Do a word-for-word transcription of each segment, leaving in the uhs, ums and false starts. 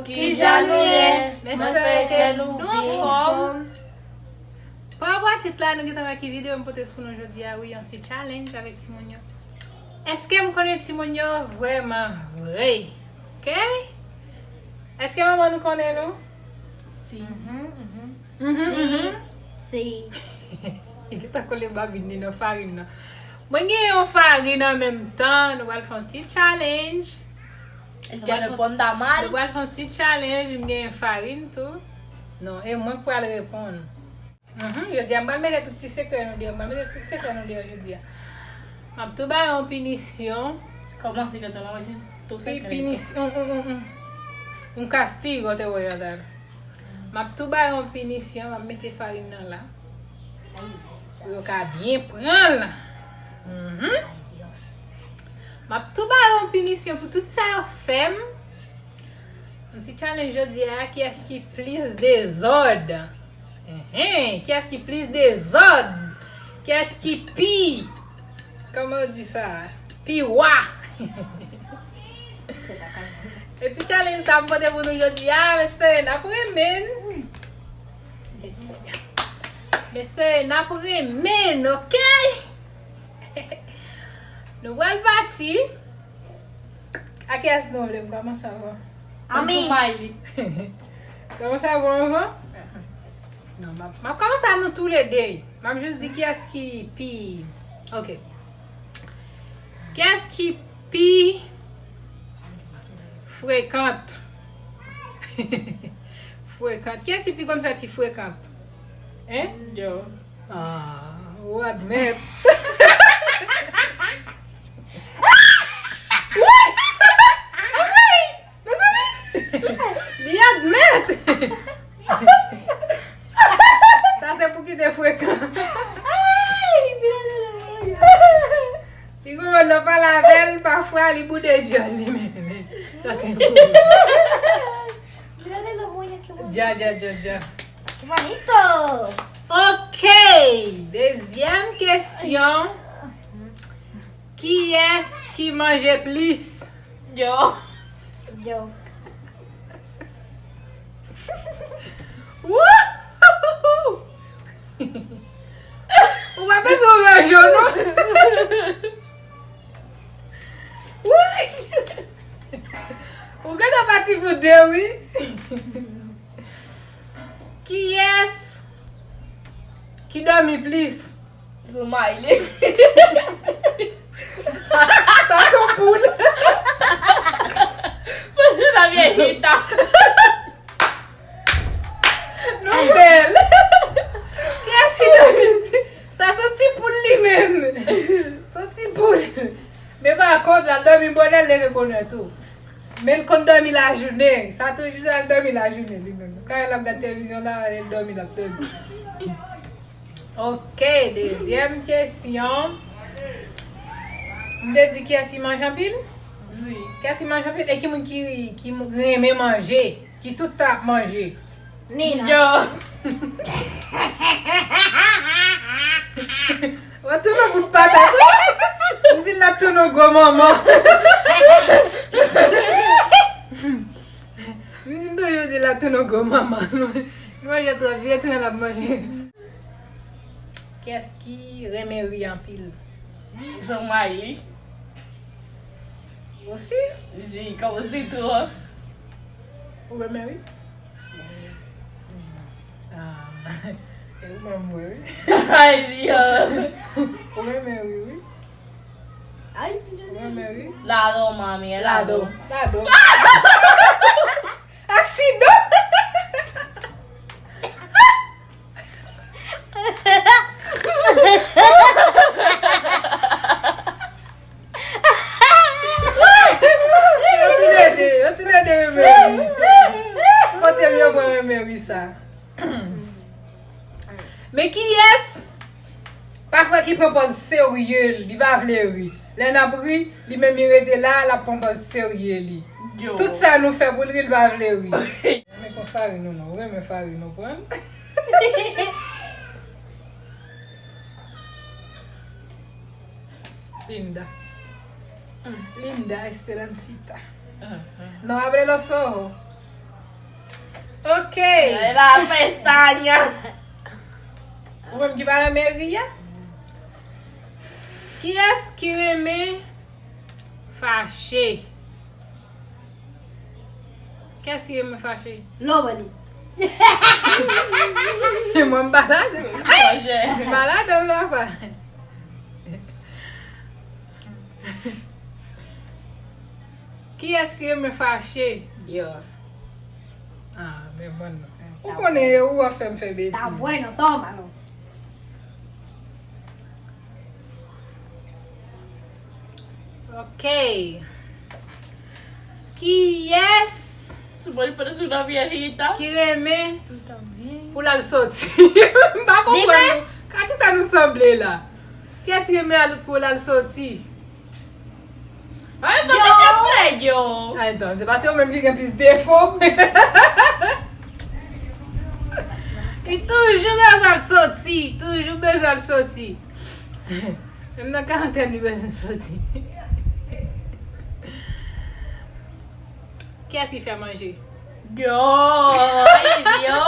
Kijan nou ye? M espere ke nou anfòm. Pa rapò a tit la, nou gentan wè ki videyo m pote pou nou jodi a, wi, yon ti challenge avèk timoun yo. Èske m konnen timoun yo vrèman vre? Ok? Èske manman nou konnen nou? Si. Mhm, mhm. Mhm, mhm. Si. Li gentan kole babin li nan farin nan. Mwen gen yon farin an menm tan, nou pral fè yon ti challenge. Nou pral fè, nou pral fè yon ti challenge, m gen farin tou. Non, e mwen k pral reponn. Mhm, jodi a, m pral mete tout ti sekrè nou deyò, m pral mete tout sekrè nou deyò jodi a. M ap tou ba yon pinisyon. Kòmanse gentan, mwen se tou sekrè. Pinisyon, yon, yon, yon, yon. Yon kastigo te voy a dar. M ap tou ba yon pinisyon, m ap mete farin nan la. Pou yo ka byen pran l. Mhm. M ap tou ba yon pinisyon pou tout sa yo fè m. Yon ti challenge jodi a, kiyès ki plis dezòd? Enhen, kiyès ki plis dezòd? Kiyès ki pi, kòman yo di sa? Pi wa. E ti challenge sa m pote pou nou jodi a, m espere n ap renmen. M espere n ap renmen, ok? Nou pral pati. A kiyès nou vle m kòmanse avan? Ami. Kòmanse avan, avan? Non, m ap, m ap kòmanse a nou toulede. M ap jis di kiyès ki pi, ok. Kiyès ki pi frekant? Frekant. Kiyès ki pi konn fè ti frekant? Hein? Yo. Ah, ou admèt. Wi! Anmwey! Mezanmi! Li admèt! Sa se pou kite frekan. Ay! Pi gwo moun nan pale avè l, pafwa li boude djòl li menm. Sa se pou. Dja, dja, dja, dja. Manito! Ok! Dezyèm kesyon. Kiyès ki manje plis? Yo. Yo. Wouhou! Ou pa bezwen ouvè je w, non. Wi! Ou gentan pati pou de, wi. Kiyès ki dòmi plis? Sou may li. Sa, sa se yon poul. Pandan l ap vye hita. Nou bèl. Kiyès ki dòmi? Sa se yon ti poul li menm. Se yon ti poul. Men pa kont, l al dòmi bonè, l leve bonè tou. Men l konn dòmi lajounen. Sa toujou l al dòmi lajounen li menm. Kay l ap gad televizyon la, l dòmi, l ap dòmi. Ok, dezyèm kesyon. M te di kiyès ki manje anpil? Wi. Kiyès ki manje anpil? E ki moun ki, ki renmen manje? Ki tout tan ap manje? Nina. Yo. Ou tounen bout patat, wi. M di l ap tounen gwo manman. M di m toujou di l ap tounen gwo manman. Li manje twòp, vye tren l ap manje. Kiyès ki renmen ri anpil? Jean Marie. Ou si? Zi, kòm zi twò. Ou renmen ri? Ah, e ou menm vre, wi. Ay, Dios. Ou renmen ri, wi. Ay, pi joli. Ou renmen ri? Lado, mami, lado. Lado. Lado. Aksidan! Yo toulède, yo toulède renmen ri. Kote m yo pran renmen ri sa? Men kiyès pafwa ki pran pòz serye, li pa vle ri? Lè n ap ri, li menm li rete la, l ap pran pòz serye li. Yo. Tout sa nou fè pou l ri, li pa vle ri. Renmen kon farin ou non, ou renmen farin ou pran. Linda. Linda Esperancita. No abre los ojos. Ok. La pestaña. Ou menm ki pa renmen ri a? Kiyès ki renmen fache? Kiyès ki renmen fache? Lòbali. Mwen m pa ladan. M pa ladan la pa. Kiyès ki renmen fache? Yo. Ah, men bon non. Ou konnen ou ap fè m fè betiz. Está bueno, tómalo. Ok. Kiyès Su bolipata su una viejita. Ki renmen pou l al soti? M pa konprann nou. A kisa nou sanble la? Kiyès ki renmen al pou l al soti? Ay, pote se pre yo. Ay, non, se paske ou menm ki gen plis defo. Li toujou bezwen soti, toujou bezwen soti. Menm nan karantèn, li bezwen soti. Kiyès ki fè manje? Yo, ay, yo.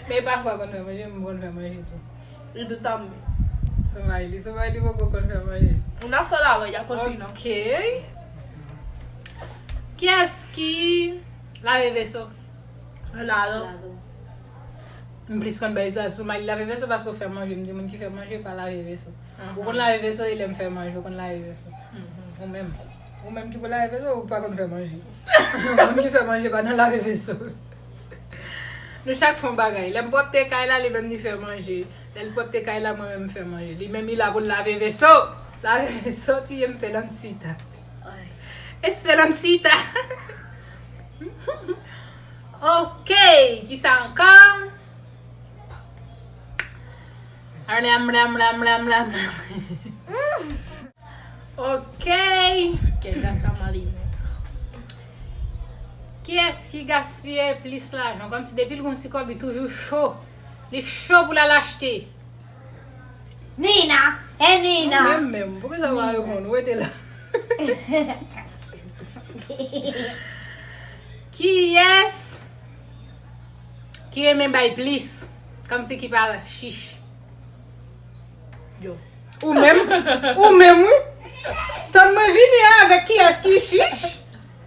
Men pafwa konn fè manje, mwen konn fè manje tou. Li tou tanmen. Soumayli, Soumayli poko konn fè manje. Una sola vez ya cocino. Ok. Kiyès ki lave veso? Lado. M plis konn bay sa Soumayli lave veso paske ou fè manje. M di moun ki fè manje pa lave veso. Ou konn lave veso, e lè m fè manje, ou konn lave veso. Ou menm. Ou menm ki pou lave veso, ou pa konn fè manje. Moun ki fè manje pa nan lave veso. Nou chak fè yon bagay. Lè m pwòpte kay la, li menm li fè manje. Lè l pwòpte kay la, mwen menm m fè manje. Li menm li la pou l lave veso. Lave veso, tiye m Esperancita. Esperancita. Ok, kisa ankò? Ram, ram, ram, ram, ram, ram. Ok. Kiyès ki gaspiye plis lajan? Kòmsi depi l gon ti kòb, li toujou cho. Li cho pou l al achte. Nina! E Nina! Ou menm menm, poukisa w pa reponn? Ou rete la. Kiyès ki renmen bay plis? Kòmsi ki pa chich. Yo. Ou menm? Ou menm, wi. Tann mwen vini avèk kiyès ki chich.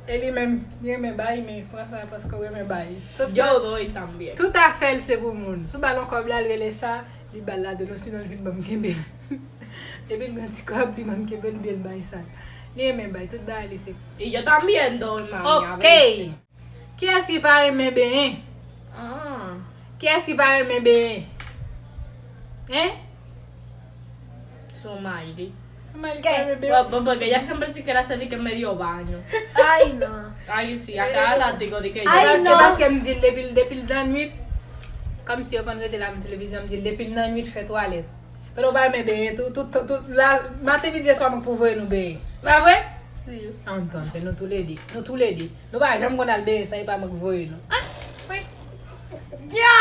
E li menm, li renmen bay, men pran sa paske w renmen bay. Tout Yo doy también. Tout afè l se pou moun. Si w ba l yon kòb la, l rele sa, li ba l ladan l, sinon l vin ban m kenbe l. Depi l gen ti kòb, li ban m kenbe l oubyen l bay sa. Li renmen bay, tout bagay li se. Y yo también doy, mami, a Ok. veces. Kiyès ki pa renmen benyen? Ah. Kiyès ki pa renmen benyen? Hein? Soumayli. Soumayli ki pa renmen benyen. Bueno, porque ella siempre se quiere hacer de que medio baño. Ay, no. Ay, sí, a cada rato digo de que Ay, Se paske, no. paske m di l depi, depi l nan nwit, kòmsi yo konn rete la nan televizyon, m di l depi l nan nwit fè twalèt. Paske w pa renmen benyen tou, tout, tout, tout, la, maten, midi, e swa, mwen k pou voye nou benyen. Pa vre? Si. Entonces, nou toulede. Nou toulede. Nou pa janm konn al benyen san e pa mwen k voye nou. Ah, wi. Yo!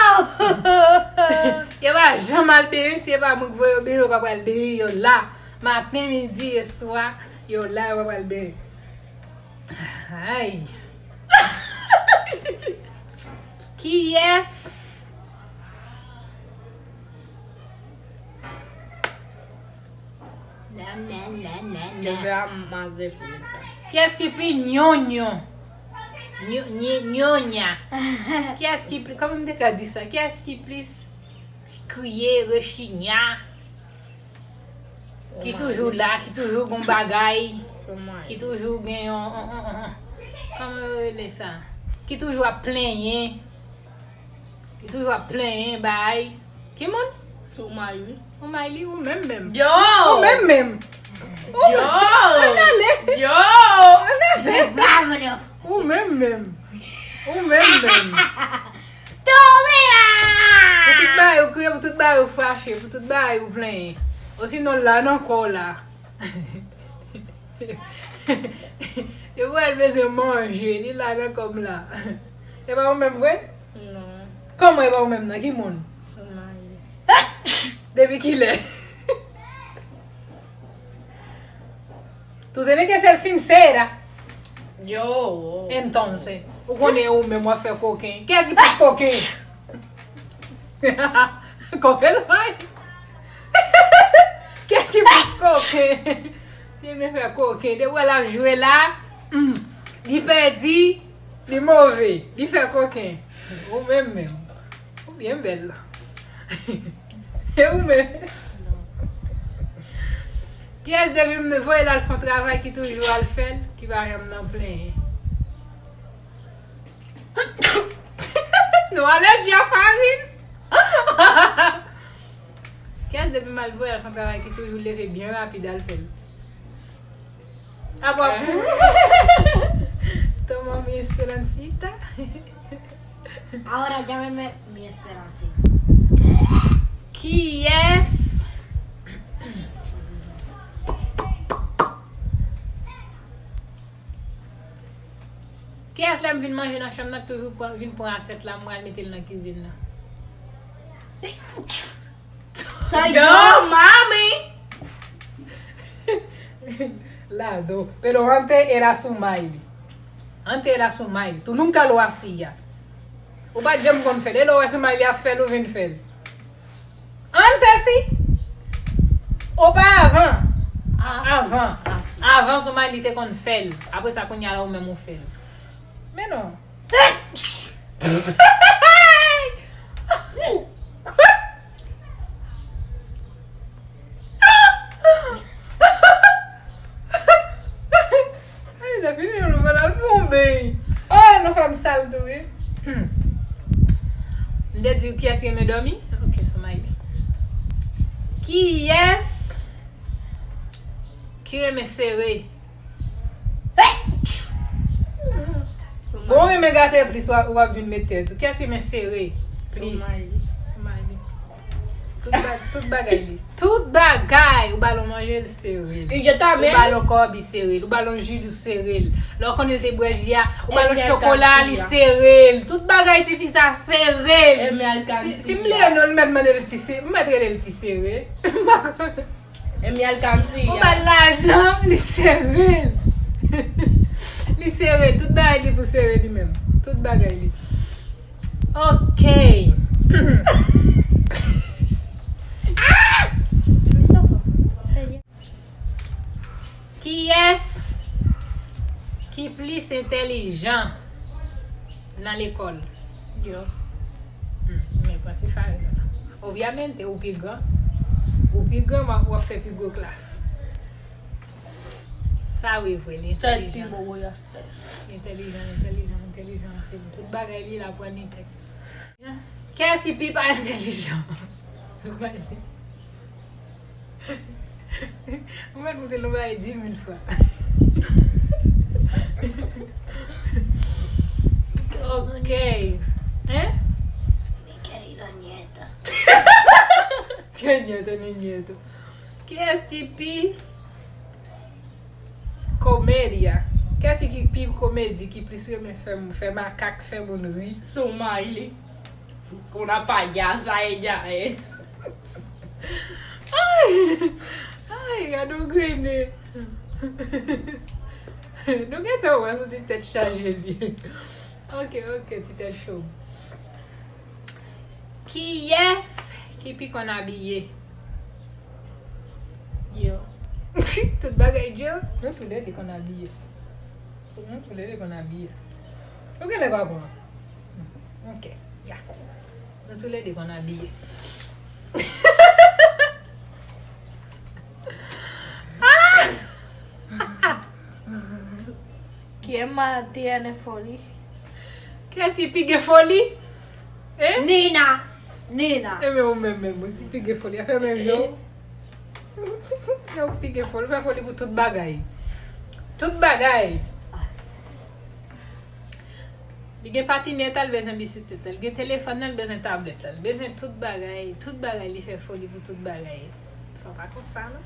Yo pa janm al benyen, si e pa mwen k voye yo benyen, yo pa pral benyen, yo la. Maten, midi, e swa, yo la, yo pa pral benyen. Ay. Kiyès? Nan, nan, nan, nan, nan. Yo fè a mas de fruta. Kiyès ki pi nyonyon? Nyo-, nye-, nyonya. Kiyès ki pli, kòman m te ka di sa? Kiyès ki plis ti kriye, rechinya? Ki toujou la, ki toujou gon bagay, ki toujou gen yon, yon, yon, yon, kòman yo rele sa? Ki toujou ap plenyen, ki toujou ap plenyen bay. Ki moun? Soumayli. Soumayli, ou menm menm. Yo! Ou menm menm. Yo! Ann ale. Yo! Ann ale. Ou menm menm. Ou menm menm. Tome la! Pou tout bagay ou kriye, pou tout bagay ou fache, pou tout bagay ou plenyen. Osinon la nan kò w la. Yo wè l bezwen manje, li la nan kò m la. E pa ou menm vre? Non. Kòman e pa ou menm nan? Ki moun? Soumayli. Depi kilè? Tú tienes que ser sincera. Yo. Entonces, ou konnen ou menm w ap fè koken. Kiyès ki plis koken? Koken lwen. Kiyès ki plis koken? Li renmen fè koken. Depi w wè l ap jwe la, hmm, li pèdi, li move, li fè koken. Ou menm menm. Ou byen bèl. E ou menm? Kiyès depi m voye l al fè yon travay ki toujou al fè l, ki pa janm nan plenyen? Nou alèji a farin. Kiyès depi m al voye l al fè yon travay ki toujou leve byen rapid al fè l? Apa pou. Toma mi esperancita. Ahora llámeme mi esperanza. Kiyès? Kiyès lè m vin manje nan chanm nan k toujou pran, vin pran asyèt la, m al mete l nan kizin nan? Soy yo, mami! Lado, pero antes era Sumayli. Antes era Sumayli. Tú nunca lo hacía. Ou pa t janm konn fè l. E lè w wè Sumayli ap fè l, ou vin fè l. Antes si. Oparavan. Avan. Avan Sumayli te konn fè l. Apre sa, kounye a la, ou menm ou fè l. Men non. Ay, la fini, nou pral al pou yon beny. Oh, nou fè m sal tou, wi. Hmm. M te di w kiyès ki renmen dòmi? Ok, Sumayli. Kiyès ki renmen sere? Bon, ou renmen gate plis, w ap, w ap vin met tèt ou. Kiyès ki renmen sere plis? Sumayli. Tout ba-, tout bagay li. Tout bagay. Ou ba l yon manje, l sere l. Ou ba l yon kòb, li sere l. Ou ba l yon ji, li sere l. Lè w konnen l te bwè ji a, ou ba l yon chokola, li sere l. Tout bagay tifi sa sere l. Si, si m bliye non l, m mèt mande l ti se-, m mèt rele l ti sere. M pa konn. Ou ba l lajan, li sere l. Li sere, tout bagay li pou sere li menm. Tout bagay li. Ok. Kiyès ki plis entèlijan nan lekòl? Yo. Hmm, men pran ti fare la. Obviamente, ou pi gran. Ou pi gran, w ap, w ap fè pi gwo klas. Sa wi vre, li entèlijan. Sèt pi bon, woy a sèt. Li entèlijan, entèlijan, entèlijan anpil. Tout bagay li la pran li tèt. Kiyès ki pi pa entèlijan? Somali. Ou mèt moute l yon bagay di mil fwa. Ok. Hein? Mi querida nieta. Qué nieta ni nieto. Kiyès ki pi Komedia. Kiyès ki pi komedi, ki plis renmen fè, fè makak, fè moun ri? Somali. Kuna payasa ella, eh. Ay! Ay, gade w grennen. Nou gentan wè sou ti tèt chaje li. Ok, ok, ti tèt cho. Kiyès ki pi konn abiye? Yo. Tout bagay Djo, nou tou lè de konn abiye. Nou tou lè de konn abiye. Ou genlè pa bon. Ok, ya. Nou tou lè de konn abiye. Kiyès ki pi gen foli? Eh? Nina. Nina. E men ou menm menm, wi, ki pi gen foli. Afè menm yo. Yo pi gen foli. Ou fè foli pou tout bagay. Tout bagay. Li gen patinèt, l bezwen bisiklèt, l gen telefòn nan, l bezwen tablèt, l bezwen tout bagay, tout bagay, li fè foli pou tout bagay. Fò pa konsa, non?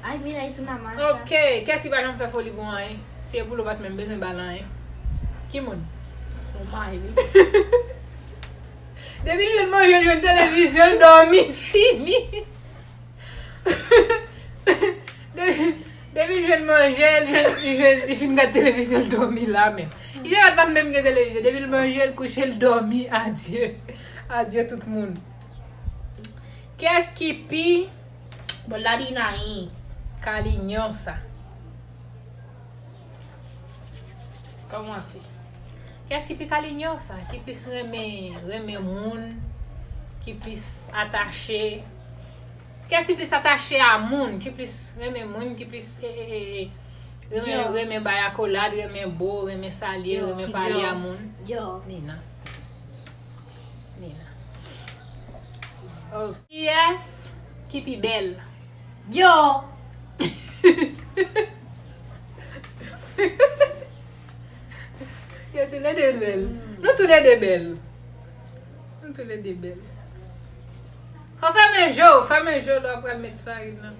Ay, mira, es una mata. Ok, kiyès ki pa janm fè foli pou anyen? Si e pou l, ou pa t menm bezwen ba l anyen. Ki moun? Ou mari li. Depi l jwenn manje, l jwenn televizyon, l dòmi, fini. Depi, Depi l jwenn manje, l jwenn, li jwenn, li fin gad televizyon, l dòmi la menm. Li te pa t menm gen televizyon. Depi l manje, l kouche, l dòmi. Adye. Adye tout moun. Kiyès ki pi Bon, la di nan. Kalinyon sa? Kòman se? Kiyès ki pi kalinyon sa? Ki plis renmen, renmen moun? Ki plis atache? Kiyès ki plis atache a moun? Ki plis renmen moun? Ki plis, e, e, e, e, renmen, renmen bay akolad, renmen bo, renmen salye, renmen pale a moun? Nina. Nina. Oh. Kiyès ki pi bèl? Yo! Yo toulède bèl. Nou toulède bèl. Nou toulède bèl. Fò fèmen je w, fèmen je w lè w pral met farin nan.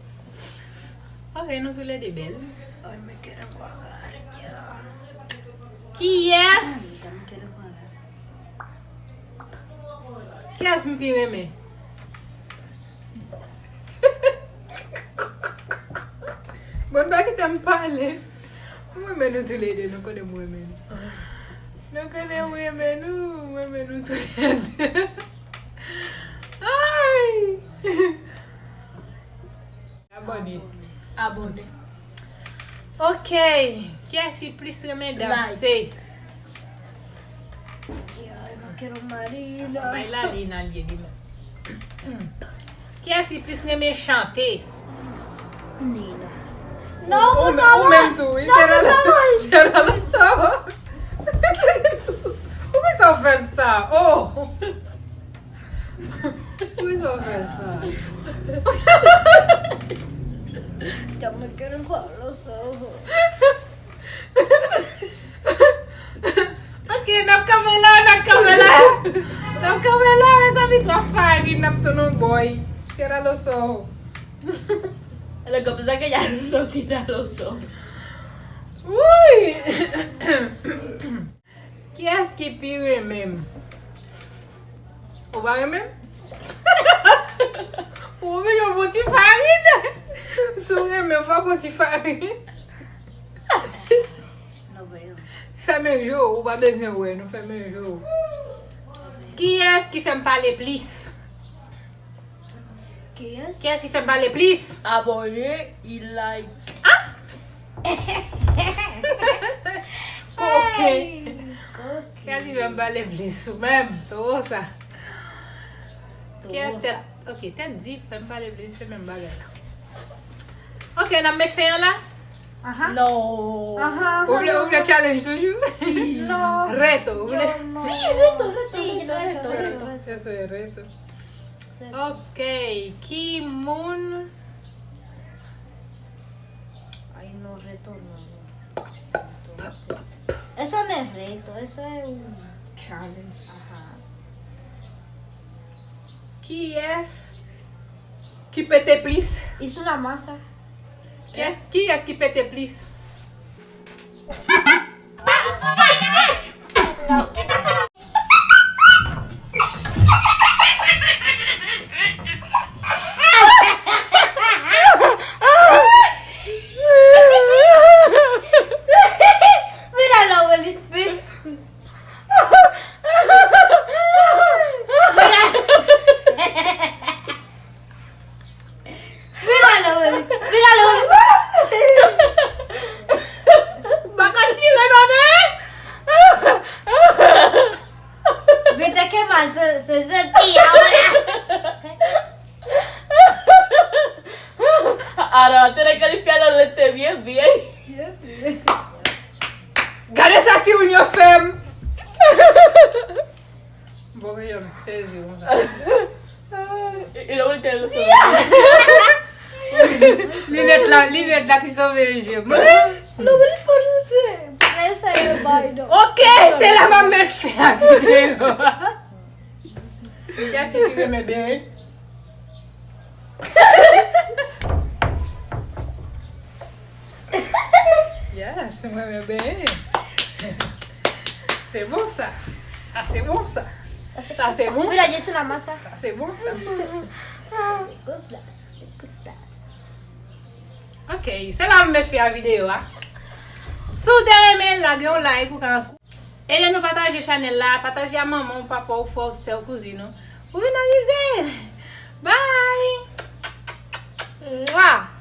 Ok, nou toulède bèl. Kiyès? Kiyès m pi renmen? Bon, pa kite m pale. M renmen nou toulède, nou konnen m renmen nou. Nou konnen m renmen nou, m renmen nou toulède. Ay! Abòne. Abòne. Ok. Kiyès ki plis renmen danse? Yo, yo quiero Marina. Sa bay la, li nan lye li menm. Kiyès ki plis renmen chante? Nina. Non, ou, ou menm tou, wi. Non, se nan, se nan leson. Poukisa w fè sa? Oh! Poukisa w fè sa? Yo me quiero con los ojos. Ok, n ap kanpe la, n ap kanpe la. N ap kanpe la, mezanmi, twòp farin, n ap tounen yon bòy. Cierra los ojos. Lo que pasa que ya no cierra los ojos. Wouyy! Kiyès ki pi renmen m? Ou pa renmen m? Ou oblije w bon ti farin. Si w renmen m, fò w bon ti farin. Fèmen je w, ou pa bezwen wè nou, fèmen je w. Kiyès ki fè m pale plis? Kiyès? Kiyès ki fè m pale plis? Abòne, e like. Ah! Koken. Koken. Kiyès ki fè m pale plis? Ou menm, towo sa. Towo sa. Kiyès tèt? Ok, tèt di, fè m pale plis, se menm bagay la. Ok, n ap met fen an la? Aha. Non. Aha, aha, ou vle, ou vle challenge toujou? Si. Non. Reto, ou vle? Non, non. Si, reto, reto, si, reto, reto, reto, reto. Reto, reto. Ok, ki moun? Ay, non, reto, non, non. Reto, no sé. Eso no es reto, eso es un challenge. Ajá. Kiyès ki pete plis? Hizo una masa. Kiyès, kiyès ki pete plis? Mira la abuelita, mira. Mira. Mira la abuelita, mira la abuelita. Baka tire nan de. Viste qué mal se, se sentía ahora. Ahora va a tener que limpiar los lentes bien, bien. Gade sa timoun yo fè m. Bon, yo, m sezi konsa. E, e, ou te le sove. Linèt la, linèt la ki sove je m. Non, men li pa nou se. Esa e bay, non. Ok, se la m ap met fen a videyo. Kiyès ki renmen bere? Yes, mwen renmen bere. Se bon sa. Sa se bon sa. Sa se bon. Mira, yo hice una masa. Sa se bon sa. Se konsa, se konsa. Ok, se la m met fen a videyo a. Si w te renmen, lage yon like pou ka ankou. Ede nou pataje chanèl la, pataje a manman w, papa w, frè w, sè w, kouzin ou. Ou vin anmize. Bye. Mwa.